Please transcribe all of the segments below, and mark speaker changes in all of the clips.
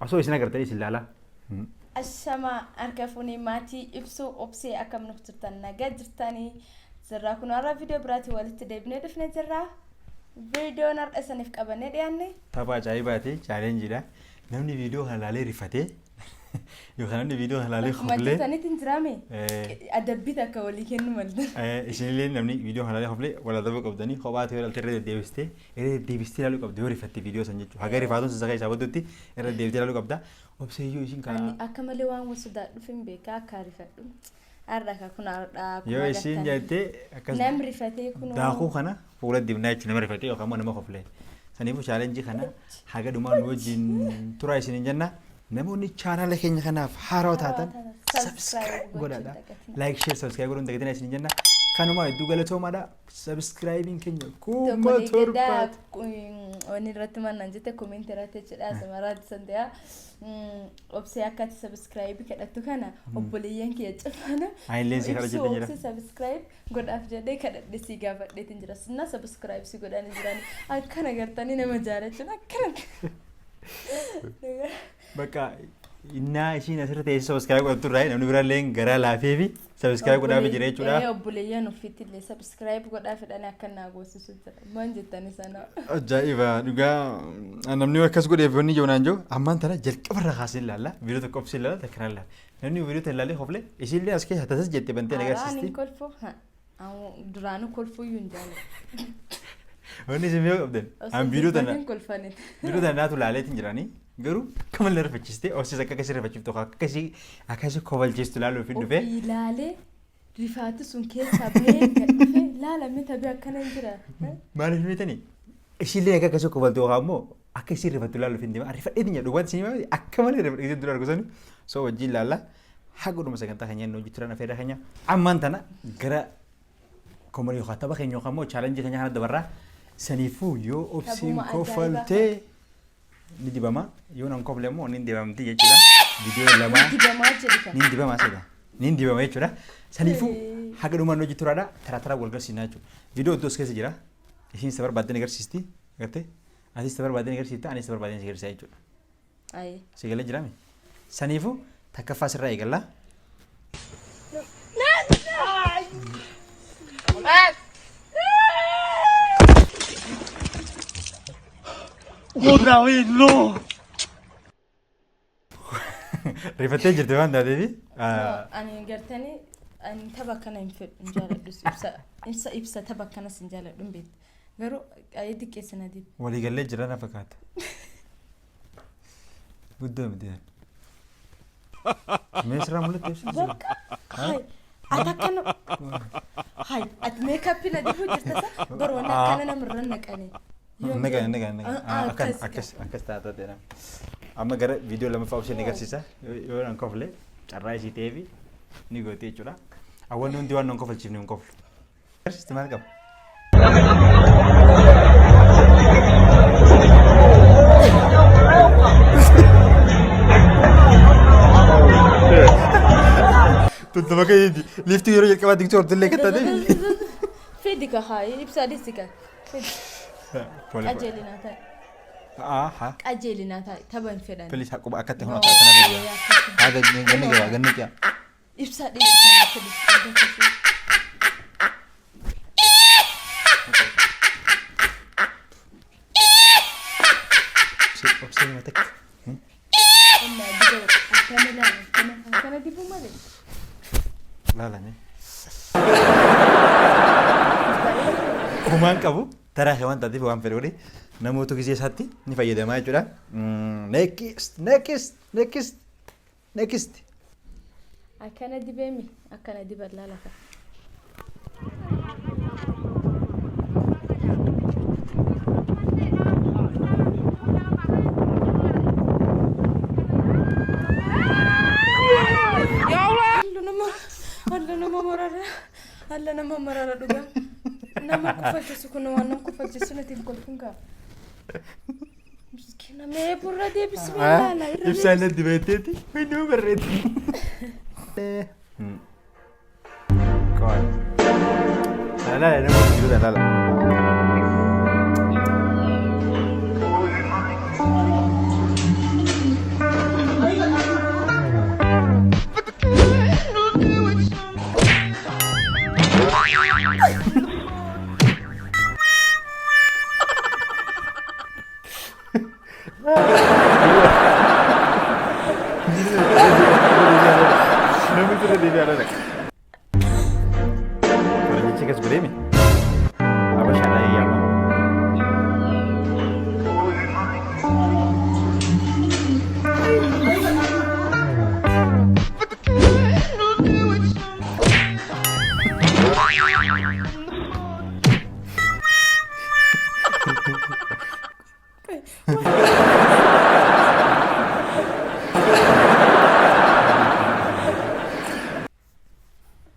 Speaker 1: Osoo isin agartanii isin laalaa.
Speaker 2: Ashama harka fuunee maatii ibsuu obsee akkam nuuf jirtan nagaa jirtanii jirraa kun har'a viidiyoo biraatiin walitti deebinee dhufne jirra. Viidiyoon har'a isiniif qabannee dhiyaanne
Speaker 1: Tapha ajaa'ibaati chaalenjiidha. Namni viidiyoo kana laalee rifatee yookaan namni viidiyoo kana laalee
Speaker 2: akkuma
Speaker 1: koflee
Speaker 2: jirtanitti hin jiraame
Speaker 1: eh,
Speaker 2: adabbii takka walii kennu malta.
Speaker 1: Isinillee namni viidiyoo kana laalee koflee wal adabuu qabdanii kophaa ta'ee ilaalte irra deddeebistee irra deddeebistee ilaaluu qabdi yoo rifatte viidiyoo san jechuudha. Haga rifaatuun sun sakaa isaa baddutti irra deddeebitee ilaaluu qabda. Obseeyyuu ishiin
Speaker 2: Ani
Speaker 1: kana
Speaker 2: akka malee waan wal sodaadhuuf hin beekaa akka rifadhu. Har'a ka kun har'a akkuma
Speaker 1: yoo ishiin
Speaker 2: agartan
Speaker 1: jettee akkas
Speaker 2: nam rifatee kunoo
Speaker 1: daakuu kana fuula dibnaa jechuudha nama rifatee yookaan immoo nama koflee. Saniifuu chaalenjii kana haga dhumaa nu wajjin turaa isiniin jenna. Namoonni chaanaala keenya kanaaf haarawaa taatan
Speaker 2: subscribe
Speaker 1: godhaadha. Like, share, subscribe godhuun dagatinaa isiniin jenna. Kanumaa hedduu galatoomaadha. Subscribing keenya 7000.
Speaker 2: Wanni irratti mannaan jette koomenti irratti jechuudha asumaraatti san ta'aa obsee akka ati subscribe kadhattu kana obboleeyyan kiyya cufana
Speaker 1: Ani illee si kadha jetteen jira.
Speaker 2: Obsee subscribe godhaaf jedhee kadhadhe si gaafadheetiin jira sinna subscribe si godhanii jirani akkana gartanii nama jaalachuun akkana.
Speaker 1: Bakka innaa ishiin asirra teessee subscribe godhattu irraa namni biraallee garaa laafee fi subscribe godhaaf jira jechuudha.
Speaker 2: Obboleeyyan ofiitti illee subscribe godhaa fedhanii akka naa goosisu jira. Maal jettani sana?
Speaker 1: Ajaa'iba dhugaa namni akkas godheef wanni jiru naan jiru ammaan tana jalqaba irraa kaasee ilaalla viidiyoo tokko obsee ilaalla takka ilaalla namni viidiyoo tana ilaalee kofle isiillee as keessa tasas jette bantee na
Speaker 2: Ani
Speaker 1: agarsiisti.
Speaker 2: kolfoo duraanuu kolfuu iyyuu hin jaalladhu.
Speaker 1: Wanni isin beeku qabdan
Speaker 2: Osoo
Speaker 1: an viidiyoo tana
Speaker 2: dubbatiin kolfanit.
Speaker 1: viidiyoo tana naatu ilaaleetiin jiranii garuu akka malee rifachiiste obsiis akka akkasii rifachiiftu akkasii akkasii kofalchiistu ilaaluuf hin dhufee.
Speaker 2: Ofii ilaalee rifaati sun keessaa bahee gad dhufee laalame tabii akkana hin jira.
Speaker 1: Maaliif beektanii? Ishiillee akka akkasii kofaltu yookaan immoo akka isiin rifattu ilaaluuf hin deema. Rifadheetiin jedhu dhugaatti isin himaa akka malee rifadheetiin dura argu sani. So wajjin ilaalla. Haga dhuma sagantaa keenya inni hojii turan afeerraa keenya. Ammaan tana gara komodii yookaan tapha keenya yookaan immoo chaalenjii keenya kana dabarraa. Saniifuu yoo obsiin
Speaker 2: Taphuma ajaa'ibaa
Speaker 1: kofaltee ni dibama. Yoo nan kofle immoo ni dibamti jechuudha. Viidiyoo lamaa.
Speaker 2: Dibamaa jedhi kan.
Speaker 1: Niin dibama asirra. Niin dibama jechuudha. Saniifuu haga dhumaan hojii turaadha. Taraa taraa wal garsiisna jechuudha. Viidiyoo iddoo as keessa jira. Isiin isa barbaadde ni agarsiisti. Agartee? Atis isa barbaadde ni agarsiifta. Anis isa barbaadde ni agarsiisa jechuudha.
Speaker 2: Ayi.
Speaker 1: Si galee jiraame? Saniifuu takkaffaa sirraa eegalla.
Speaker 3: Otra vez no.
Speaker 1: Rifattee jirti waan taateefi.
Speaker 2: No, ani gartanii ani tapha akkana hin fedhu hin jaaladhus ibsa ibsa ibsa tapha akkanas hin jaaladhu hin beektu. Garuu ayii xiqqeessa na dibe.
Speaker 1: Waliigallee jira na fakkaata. Guddoo miti. Mee sirraa mul'atti ibsa.
Speaker 2: Bakka hay ati akkana hay ati meekaappii na dibuu jirta sa baroonni akkana namarra naqanii.
Speaker 1: Naga naga naga.
Speaker 2: Ah,
Speaker 1: Akkan
Speaker 2: akkas.
Speaker 1: akkas akkas taata ta'e. Amma gara viidiyoo lammaffaa obsee ni agarsiisa. Yoo nan kofle carraa isii ta'eefi ni gooti jechuudha. Awwanni hundi waan nan kofalchiifne hin koflu. Agarsiisti maal qaba? Tuntuma keetii liiftii yeroo jalqabaa digduu hortullee kattate.
Speaker 2: Fidi ka haa ibsa dhisi ka. Fidi. Qajeelinaa ta'i.
Speaker 1: Haa.
Speaker 2: Qajeelinaa ta'i tapha hin fedhan.
Speaker 1: Please haquba akkatti
Speaker 2: No,
Speaker 1: kun akka kana biyya.
Speaker 2: akkasi.
Speaker 1: Haa ganni gaba ganni qiya.
Speaker 2: Ibsa dhisi kan akka dhisi.
Speaker 1: Obsee nama takka.
Speaker 2: Innaa diba akkana laala akkana akkana dibuu malee.
Speaker 1: Laalame. Homaan qabu taraa kee waan taateef waan fedhe godhe namoota gisee isaatti ni fayyadamaa jechuudha. Next next next next.
Speaker 2: Akkana dibeemi akkana diban laala ka. Alla nama marara alla nama marara dhugaa nama kofalchisu kun waan nama kofalchisu natti hin kolfin gaa. Miskiina mee burra deebisuu laala irra
Speaker 1: Ibsaan natti beekteeti nama barreetti. Qoy. Laala nama jiru laala. Laala. Faranjichi akkas godheemi. Habashaadhaa yaamama.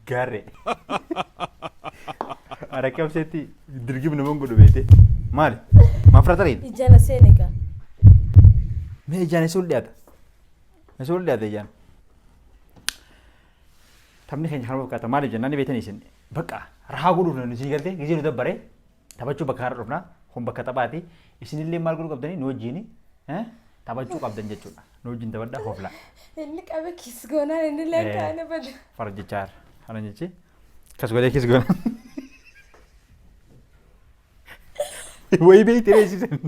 Speaker 1: Gaarree. Araqee obseetti dirgim nama godhu beete. Maali? Maaf fudhatariin?
Speaker 2: Ijaan seene gaa.
Speaker 1: Mee ijaan isa ol dhiyaata. Isa ol dhiyaata ijaan. Taphni keenya kanuma fakkaata. Maaliif jennaan ni beektanii isin. Bakka rahaa godhuuf namni isin galtee gizee nu dabbaree taphachuu bakka kana dhufna. Kun bakka taphaati. Isinillee maal godhuu qabdanii nu wajjin taphachuu qabdan jechuudha. Nu wajjin taphadhaa hoflaa.
Speaker 2: Inni qabe kiss goonaan inni illee kaane bada.
Speaker 1: Farjichaa faranjichi akkas godhee kiss goonaan. Wayii beekti ree isiin.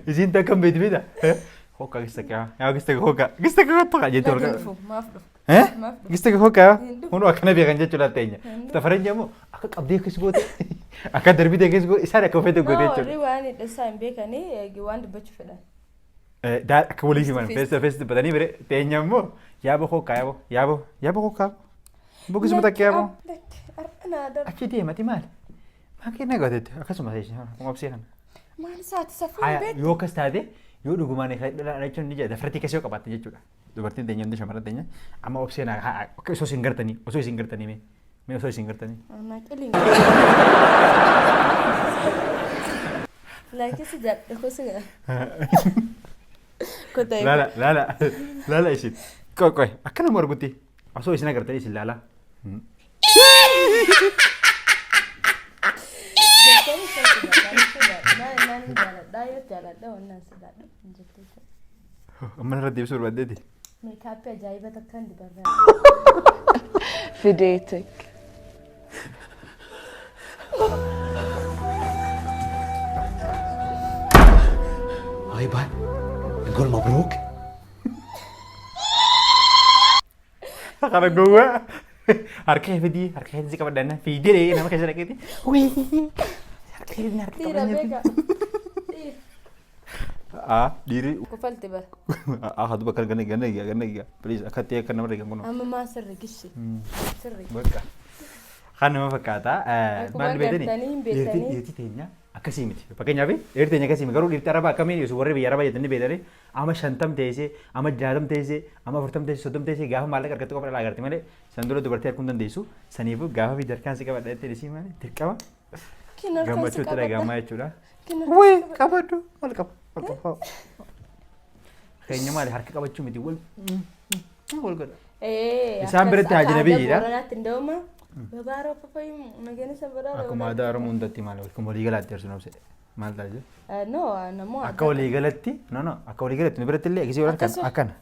Speaker 1: Isiin takka hin beekti beekta. Hokka gista kaa yaa gista hokka gista hokka jettee
Speaker 2: Lakin
Speaker 1: ol
Speaker 2: dhufu maaf dhufu?
Speaker 1: Eh?
Speaker 2: Maaf dhufu?
Speaker 1: Gista hokka
Speaker 2: Hin dhufu.
Speaker 1: Kun akkana beekan jechuudha teenya.
Speaker 2: Hin dhufu.
Speaker 1: Ta faranji ammoo akka qabdee akkas goote akka darbitee akkas goote isaan akka ofeete goote
Speaker 2: No,
Speaker 1: jechuudha.
Speaker 2: warri waan hidhessaa hin beekanii waan dubbachuu fedhan.
Speaker 1: Akka walii himan
Speaker 2: Face
Speaker 1: face to face dubbatanii bire teenya immoo yaaba hokka yaabo yaabo yaaba hokka bokkisuma takka yaabo.
Speaker 2: Lakki har'a naa darba.
Speaker 1: Achi deemati maali? Maa kenna gootetti akkasuma akkuma obsee kana.
Speaker 2: Maal isaati safuu hin
Speaker 1: Haya
Speaker 2: beektu?
Speaker 1: yoo akkas taate yoo dhugumaan jechuun ni jedha dafratii akkasii yoo qabaatte jechuudha. Dubartiin teenya hundi shamarran teenya amma obseen akka osoo isin gartanii osoo isin gartanii mee mee osoo isin gartanii.
Speaker 2: Anaa qiliin. Laakiin si jaalladha koo si gara. Kottaa
Speaker 1: Laala laala laala isin qoy qoy akka nama argutti osoo isin agartanii isin laala.
Speaker 2: Jettanii isaan sodaadha. Maal naan jaaladha yoo jaaladha waan sodaadhu hin jettu.
Speaker 1: Amma irra deebisuu barbaaddeeti.
Speaker 2: Meekaappii ajaa'iba takkaan dibarraa.
Speaker 4: فديتك.
Speaker 3: هاي باي نقول مبروك.
Speaker 1: Kana gowwaa harka fidii harka fidii qabadhaan fiidee nama keessa dhaqeeti. Wii harka fidii harka
Speaker 2: Dhiira
Speaker 1: qabadhaan.
Speaker 2: beekaa. Dhiira.
Speaker 1: Ah dhiirri
Speaker 2: Kofalti bara.
Speaker 1: ah hadu bakka ganna ganna ganna please akka ta'e akka nama dhagan kun.
Speaker 2: Amma maa sirri gishi. Sirri.
Speaker 1: Bakka. Kan nama fakkaata.
Speaker 2: Akkuma
Speaker 1: Maal beektani?
Speaker 2: gartanii hin beektanii.
Speaker 1: Dhiirti teenya akkasii miti. Fakkeenyaaf dhiirti teenya akkasii miti. Garuu dhiirti arabaa akkamiin ibsu warri biyya arabaa jettanii beektanii ama 50 teessee, ama 60 teessee, ama 40 teessee, 30 teessee gaafa maallaqa argatte qofa dhalaa agarti malee san dura dubartii arguu hin dandeessu. Saniifuu gaafa fi jarkaan si qabadha jettee isii maali dirqama
Speaker 2: Kin harkaan si
Speaker 1: gammachuu itti
Speaker 2: qabadha.
Speaker 1: dhaga'amaa jechuudha.
Speaker 2: Kin harkaan
Speaker 1: Wee
Speaker 2: si qabadha.
Speaker 1: qabadhu wal qaba wal qaba. Keenya maali harka qabachuu miti wal wal godha. Isaan
Speaker 2: Akkas
Speaker 1: biratti
Speaker 2: akka
Speaker 1: ajnabiyyiidha.
Speaker 2: aadaa Booranaatti hin da'uma. Babaaroo papayi nageenya isa baraara.
Speaker 1: Akkuma aadaa Oromoo hundatti maal akkuma walii galaatti arsuun obse maal ta'a jedhu.
Speaker 2: No, namoo
Speaker 1: Akka walii galatti no no akka walii galatti nu biratti illee gisee wal harkan
Speaker 2: Akkasuma.
Speaker 1: akkana.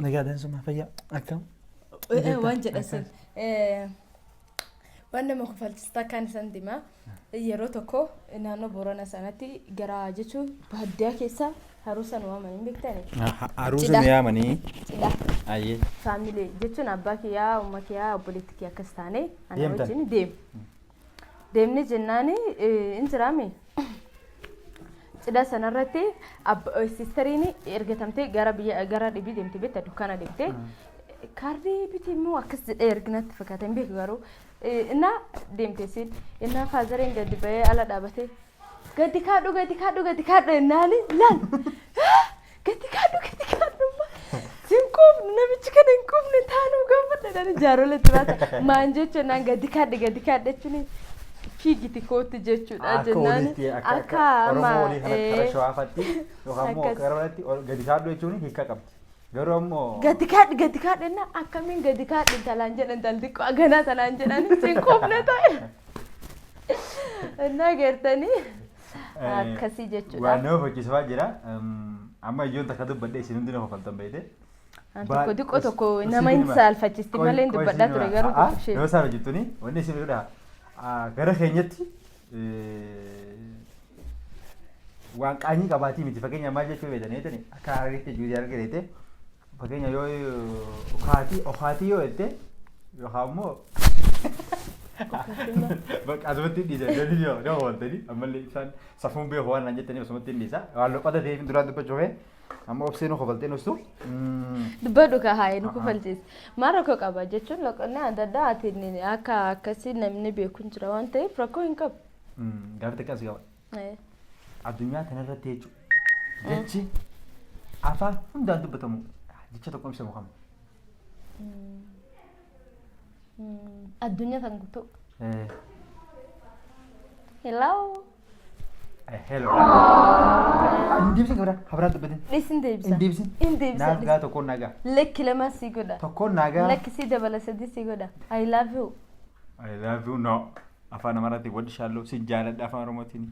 Speaker 1: Nagaa dansuma fayyaa akkam.
Speaker 2: Waan jedha sun. Waan nama kofalchiistaa kan isaan dima yeroo tokko naannoo Boorana sanatti gara jechuun baadiyyaa keessa haruusa nu waamanii hin beektani.
Speaker 1: Haruusa
Speaker 2: Cidha.
Speaker 1: nu yaamanii.
Speaker 2: Cidha.
Speaker 1: Ayyee.
Speaker 2: Faamilee jechuun abbaa kiyyaa, umma kiyyaa, obboleetti kiyya akkas taane ana
Speaker 1: Deemtan?
Speaker 2: wajjin deemu. Deemne jennaani hin jiraame. Cidha sanarratti sisteriin ergatamtee gara biyya gara dhibii deemte beekta dukkaana deemte. Kaardii biti immoo akkas jedhee erginatti fakkaata hin beeku garuu. Innaa deemte siin innaa faazariin gadi ba'ee ala dhaabatee gadi kaadhu gadi kaadhu gadi kaadhu ennaani laal gadi kaadhu gadi kaadhu sin quufne namichi kana hin quufne taanuu gaafadha jedhanii jaarolee turaata maan jechuun naan gadi kaadhe gadi kaadhe jechuun fiigiti kootti jechuudha
Speaker 1: Akka
Speaker 2: jennaan
Speaker 1: walitti akka
Speaker 2: akka
Speaker 1: Oromoo
Speaker 2: amma
Speaker 1: walii kanatti karaa Shawaafatti yookaan immoo
Speaker 2: Akkas.
Speaker 1: gara biratti gadi kaadhu jechuun hiika qabdi. Garuu ammoo
Speaker 2: gadi kaadhe gadi kaadhe enna akkamiin gadi kaadhe intalaan jedhan intal xiqqoo ganaa tanaan jedhanii sin quufne ta'e. Innaa geertanii akkasii jechuudha.
Speaker 1: Waan nama fakkiisaa jira. Amma iyyoon takka dubbadhee isin hundi nama kofaltan beekte.
Speaker 2: An tokko xiqqoo tokko nama hin saalfachiisti malee hin dubbadhaa ture garuu tokko ishee.
Speaker 1: Nama saalfachiiftuni wanni isin godha gara keenyatti waan qaanyii qabaatii miti fakkeenya maal jechuu beektanii jettani akka hararitti juuzii argateete fakkeenya yoo okaatii okaatii yoo jette Yookaan immoo bakka asumatti hin dhiisa. Namni yoo nama wantanii ammallee isaan safuun beeku waan naan jettaniif asumatti hin dhiisa. Waan loqota ta'eef duraan dubbachuu kee amma obsee nu kofaltee nustu.
Speaker 2: Dubbadhu ka haayee nu kofalchiise. Maal rakkoo qaba jechuun loqonni adda addaa ati akka akkasii namni beeku hin jira waan ta'eef rakkoo hin qabu.
Speaker 1: Gaaffii takka as qaba. Addunyaa kanarratti jechuudha. Jechi afaan hundaan dubbatamu jecha tokko ibsamu kami?
Speaker 2: Addunyaa tan guutuu. Hello.
Speaker 1: Hello. Hin deebisin kabira kabiraan dubbatin.
Speaker 2: Dhiisin deebisa.
Speaker 1: Hin deebisin.
Speaker 2: Hin deebisa.
Speaker 1: Naaf gaa tokkoon nagaa.
Speaker 2: Lakki lama sii godha.
Speaker 1: Tokkoon nagaa.
Speaker 2: Lakki sii dabala sadii sii godha. I love you.
Speaker 1: I love you, no. Afaan Amaaraatiin waddi shaalloo sin jaaladha afaan Oromootiin.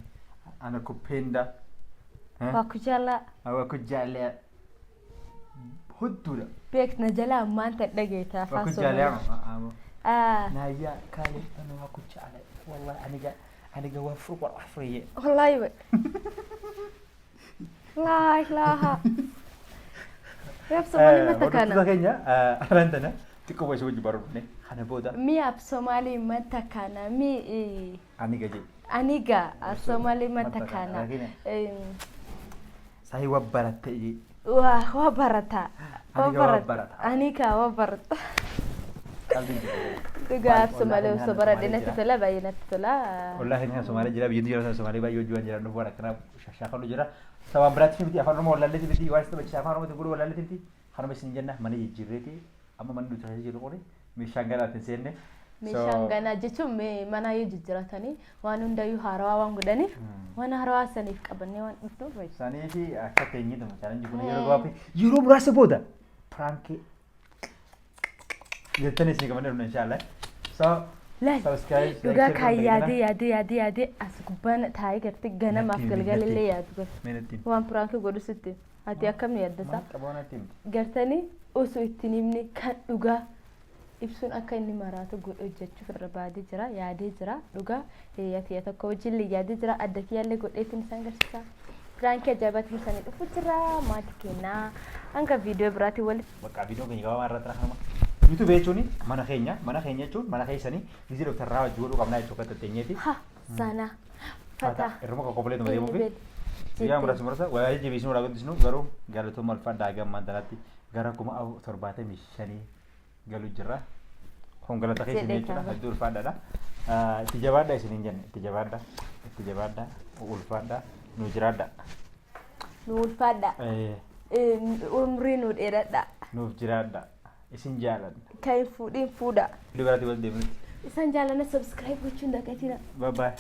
Speaker 1: Ana kuppeenda.
Speaker 2: Waa ku jaalaa.
Speaker 1: Waa ku jaalaa. Hudduudha.
Speaker 2: Beekna jalaa maanta dhageeta
Speaker 1: Waa
Speaker 2: afaan
Speaker 1: ku
Speaker 2: Somaaliyaa.
Speaker 1: jaalaa.
Speaker 2: Ah,
Speaker 1: Naayyaa kaalee ana waa ku jaalaa. Wallahi aniga waa fur waa furiye.
Speaker 2: Wallaahi we. Laa ilaaha. Yaab Somaalii mata
Speaker 1: Hordoftoota
Speaker 2: kana.
Speaker 1: keenya arraan tana xiqqoo isa wajji baruudhne kana booda
Speaker 2: Mi af Somaalii mata kana mi
Speaker 1: aniga je.
Speaker 2: Aniga af Somaalii mata
Speaker 1: Mata
Speaker 2: kana.
Speaker 1: kana. Sahi waa baratte je.
Speaker 2: Waa barata. Waa
Speaker 1: Aniga waa
Speaker 2: barata.
Speaker 1: barata.
Speaker 2: Aniga waa barata.
Speaker 1: Qalbiin jira.
Speaker 2: Dhugaa af Somaalii osoo baradhe natti tola, baay'ee natti tola.
Speaker 1: Ollaa keenya Somaalee jira, biyyi jira Somaalee baay'ee hojii waan jiran dhufu waan akkanaa shaakalu jira. Sabaan biraatti miti afaan Oromoo wallaalleeti miti waan isa taphachiisa afaan Oromootiin godhu wallaalleeti miti. Kanuma isin jenna mana jijjiirreeti amma manni nuti keessa jiru kuni meeshaan ganaa hin seenne.
Speaker 2: Meeshaan ganaa jechuun mana yoo jijjiiratanii waan hundayyuu haarawaa waan godhaniif waan haarawaa saniif qabannee waan dhufnuuf.
Speaker 1: Isaanii fi akka teenyituma challenge kun yeroo gabaabaa yeroo muraasa booda prankii jettanii isin qabannee dhufna inshallah. So
Speaker 2: Laal
Speaker 1: subscribe, like,
Speaker 2: dhugaa
Speaker 1: share
Speaker 2: kan
Speaker 1: godhan.
Speaker 2: Yaadee yaadee yaadee yaadee as gubbaan taa'ee gartee ganamaaf
Speaker 1: Natti himi,
Speaker 2: galgalallee
Speaker 1: natti
Speaker 2: yaadu garte.
Speaker 1: Mee natti himi.
Speaker 2: Waan prankii godhu sitti ati akkam yaaddasaa?
Speaker 1: Maal qabaa natti himi.
Speaker 2: Gartanii osoo ittiin himne kan dhugaa ibsuun akka inni maraatu godhu hojjechuuf barbaadee jira, yaadee jira. Dhugaa ati tokko wajjin yaadee jira, adda kiyyaallee godheetiin isaan garsiisa. Prankii ajaa'ibaatiin isaanii dhufu jira. Maatii kennaa hanga viidiyoo biraatiin walitti.
Speaker 1: Bakka viidiyoon keenya gabaabaa irratti rakama. YouTube jechuun mana keenya, mana keenya jechuun mana keessanii gizee Dr. Raa wajjin godhuu qabnaa jechuu akka tatteenyeeti.
Speaker 2: Ha sana fata.
Speaker 1: Irruma qoqqoboleetuma deemuu fi guyyaa muraasa muraasa waa'ee jabeessinu walaa guddisnu garuu galatooma alfaadhaa gammaan tanatti gara 75,000 galu jirra. Kun galata keessanii
Speaker 2: Jedhee
Speaker 1: jechuudha.
Speaker 2: kaaba.
Speaker 1: Hedduu ulfaadhaadha. Itti jabaadha isiniin jenne, itti jabaadha, itti jabaadha, ulfaadha, nu jiraadha.
Speaker 2: Nu ulfaadha. Umrii nu dheeradha.
Speaker 1: Nuuf jiraadha. Isin jaalanna.
Speaker 2: Kan hin fuudhin fuudha.
Speaker 1: Iddoo biraatti wal deemnutti.
Speaker 2: Isaan jaallanna, subscribe gochuun dagatina.
Speaker 1: Bye bye.